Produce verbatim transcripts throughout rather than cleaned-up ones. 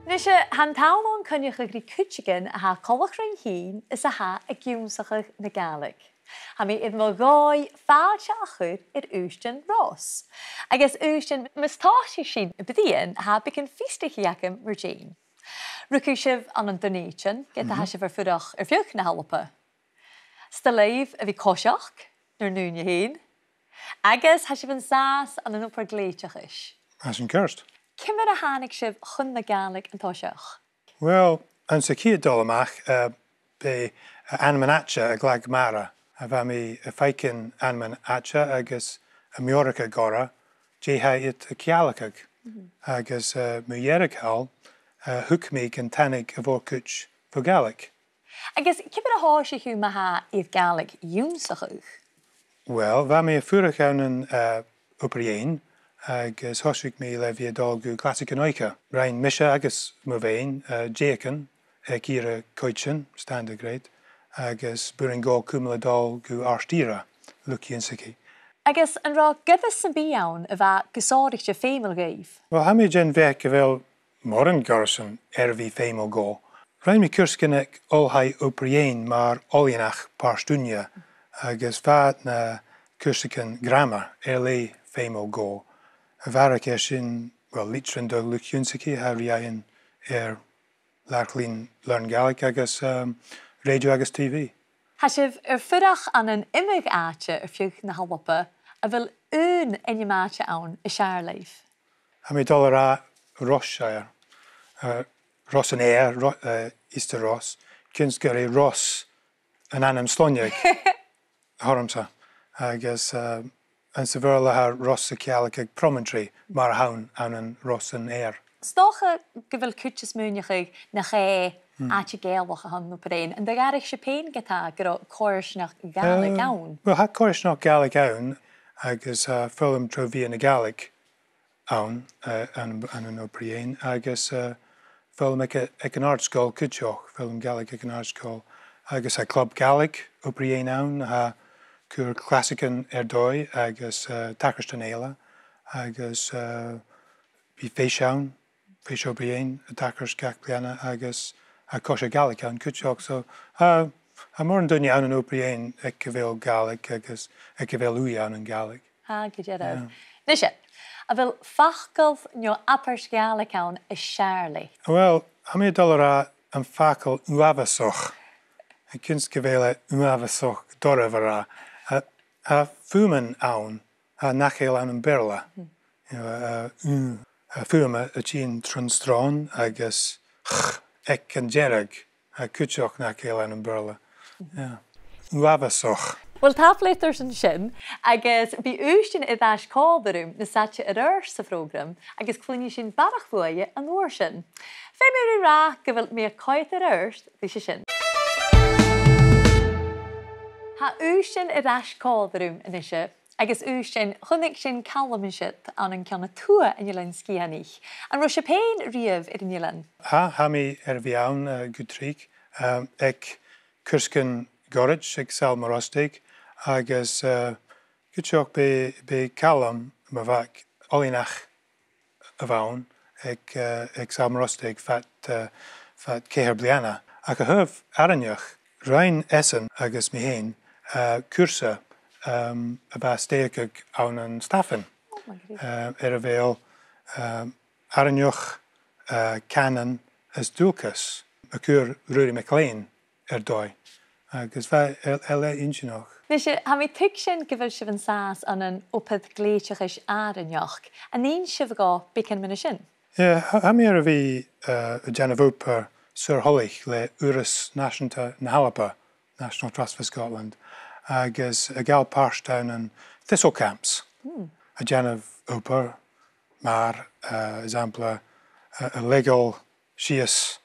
Nise, tha an t-àm ann coinneachadh ri cuideigin a tha coltach rinn fhìn is a tha ag ionnsachadh na Gàidhlig. Tha mi air mo dhòigh fàilte a chur air Ùisdean Ross. Agus Ùisdean, mus tòisich sinn a' bruidhinn, tha beagan fiosrachaidh agam mur deidhinn. Rugadh sibh ann an Dùn Èideann, ged a tha sibh air fuireach air feadh na h-Alba. 'S toil leibh a bhith a' coiseachd nur n-ùine fhèin, agus tha sibh an sàs ann an obair ghlèidhteachais. Tha sin ceart. Ciamar a thàinig sibh chun na Gàidhlig an toiseach? Well, anns a' chiad dol a-mach, eh, b' e, eh, ainmean-àite a ghlac m' aire. A bha mi a' faicinn ainmean-àite agus a' meòrachadh orra, dè tha iad a' ciallachadh. Agus, eh, mu dheireadh thall, eh, thuig mi gun tàinig a' mhòr-chuid bho Ghàidhlig. Agus ciamar a thòisich thu ma-thà air Gàidhlig ionnsachadh? Well, bha mi a' fuireach ann an, eh, Obar Dheathain, agus thòisich mi le bhith a' dol gu clasaichean oidhche. Rinn mise agus mo bhean, eh, deuchainn aig ìre coitcheann, standard grade, agus b' urrainn dhomh cumail a' dol gu àrd-ìre luchd-ionnsachaidh. Agus an robh goireas sam bith ann a bha gu sònraichte feumail dhuibh? Well, tha mi den bheachd gu bheil mòran goireasan air a bhith feumail dhomh. Rinn mi cùrsaichean aig Oilthigh Obar Dheathain mar oileanach pàirt-ùine, agus bha na cùrsaichean gràmair air leth feumail dhomh. A bharrachd air sin, well, litrichean do luchd-ionnsachaidh a tha ri fhaighinn air làrach-lìn Learn Gaelic agus, um, rèidio agus T V. Tha sibh air fuireach ann an iomadh àite air feadh na h-Alba. A bheil aon ainm-àite ann as fheàrr leibh? Tha mi a' dol a ràdh Ross-shire, eh, Ros an Ear, Ro-, eh, Easter Ross, chionn 's gur e Ross an t-ainm sloinneadh a th' ormsa. Agus, eh, anns a' Bheurla tha Ross a' ciallachadh promontory, mar a th' ann, ann an Ros an Ear. 'S dòcha gu bheil cuid a' smaoineachadh nach e àite Ghàidhealach a th' ann an Obar Dheathain. An do dh'fhairich sibh fhèin ge-tà gun robh coimhearsnachd Ghàidhlig ann? Eh, well, tha coimhearsnachd Ghàidhlig ann, agus, eh, foghlam tro mheadhan na Gàidhlig ann, eh, ann, ann an Obar Dheathain, agus, eh, foghlam aig, aig an àrd-sgoil cuideachd, foghlam Gàidhlig aig an àrd-sgoil, agus tha Club Gàidhlig Obar Dheathain ann, a tha a' cur clasaichean air dòigh agus, eh, tachartasan eile, agus, eh, bidh fèis ann, fèis Obar Dheathain a' tachairt gach bliadhna, agus tha còisir Ghàidhlig ann cuideachd. So, tha, tha mòran daoine ann an Obar Dheathain aig a bheil Gàidhlig agus aig a bheil ùidh ann an Gàidhlig. Tha, gu dearbh. Yeah. Nise, a bheil facal no abairt Ghàidhlig ann as fheàrr leibh? Well, tha mi a' dol a ràdh am facal uabhasach. Chionn 's gu bheil e uabhasach doirbh a ràdh. Tha, tha fuaimean ann, tha, nach eil ann am Beurla. You know, uh, u, uh, fuaim a, a' tighinn tron t-sròn agus ch aig an deireadh, tha, cuideachd nach eil ann am Beurla. Yeah. Uabhasach. Well, tapadh leat airson sin, agus bidh Ùisdean air ais còmhla rium nas fhaide air adhart sa phrògram, agus cluinnidh sinn barrachd bhuaithe an uair sin. Feumaidh mi ràdh gu bheil mi a' coimhead air adhart ris a sin. Tha Ùisdean air ais còmhla rium a-nise, agus Ùisdean, chunnaic sinn Calum an siud ann an ceann a tuath an Eilein Sgitheanaich. An robh sibh fhèin a-riamh air an eilean? Tha, tha mi air a bhith ann, eh, gu tric, eh, aig cuireadh goirid aig Sabhal Mòr Ostaig, agus, eh, cuideachd b' e, b' e Calum mo mhac oileanach a bh' ann aig, eh, aig Sabhal Mòr Ostaig fad, eh, fad ceithir bliadhna. Ach a thaobh àrainneachd, rinn esan agus mi fhèin, eh, cùrsa, ehm, a bha a' stèidheachadh ann an Stafainn. Oh, my goodness. Eh, air a bheil, eh, àrainneachd, eh, cànan is dualchas, a chuir Ruairidh MacIlleathain air dòigh, agus bha e, e, e inntinneach. Nise, tha mi a' tuigsinn gu bheil sibh an sàs ann an obair ghlèidhteachais àrainneachd. An inns sibh dhomh beagan mu dheidhinn sin? Yeah, tha, tha mi air a bhith, eh, a' dèanamh obair saor-thoileach le Urras Nàiseanta na h-Alba, National Trust for Scotland, agus a' gabhail pàirt ann an Thistle Camps. Hmm. A' dèanamh obair mar, eh, eisimpleir, eh, a' leigeil sìos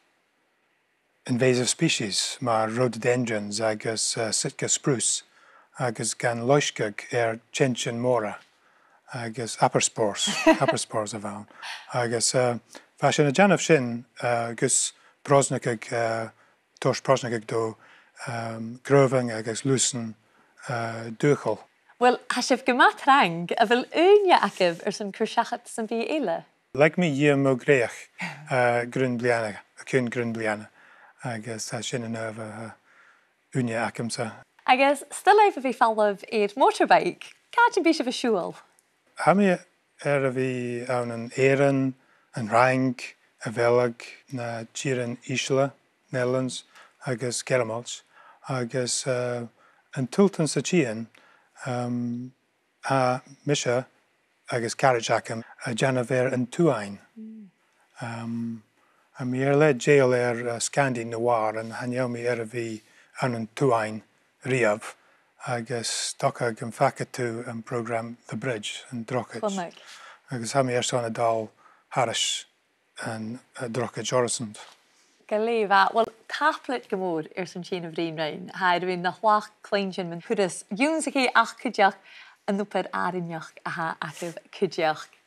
invasive species mar rhododendrons agus, eh, Sitka spruce, agus gan loisgeadh air teintean mòra agus abair spòrs, abair spòrs a bh' ann. Agus, eh, bha sinn a' dèanamh sin, eh, gus brosnachadh, eh, toirt brosnachadh do, ehm, craobhan agus lusan, eh, dùthchail. Well, tha sibh gu math trang. A bheil ùine agaibh airson cur-seachad sam bith eile? Leig mi dhìom mo ghnìomh, eh, grunn bhliadhna, o chionn grunn bhliadhna, agus tha sin an adhbhar, eh, ùine agamsa. Agus 's toil leibh a bhith a' falbh air motorbike, càit am bi sibh a' siubhal? Tha mi air a bhith ann an Èirinn, an Fhraing, a' Bheilg, na tìrean ìsle, Netherlands, agus Gearmailt, agus, eh, an t-Sultain sa Tìr, um, tha mise agus caraid agam a' dèanamh air an t-Suain. Mm. Um, tha mi air leth dèidheil air, eh, sgàintean na bhàrr, an chan eil mi air a bhith ann an t-Suain riamh, agus 's dòcha gum faca tu am prògram The Bridge, an Drochaid. Chonaic. Agus tha mi airson a dhol thairis an, eh, Drochaid Oreosant. Glè mhath. Uill, tapadh leat gu mòr airson tighinn a bhruidhinn rinn. Tha e air a bhith na thlachd cluinntinn mun turas ionnsachaidh ach cuideachd an obair àrainneachd a tha agaibh cuideachd.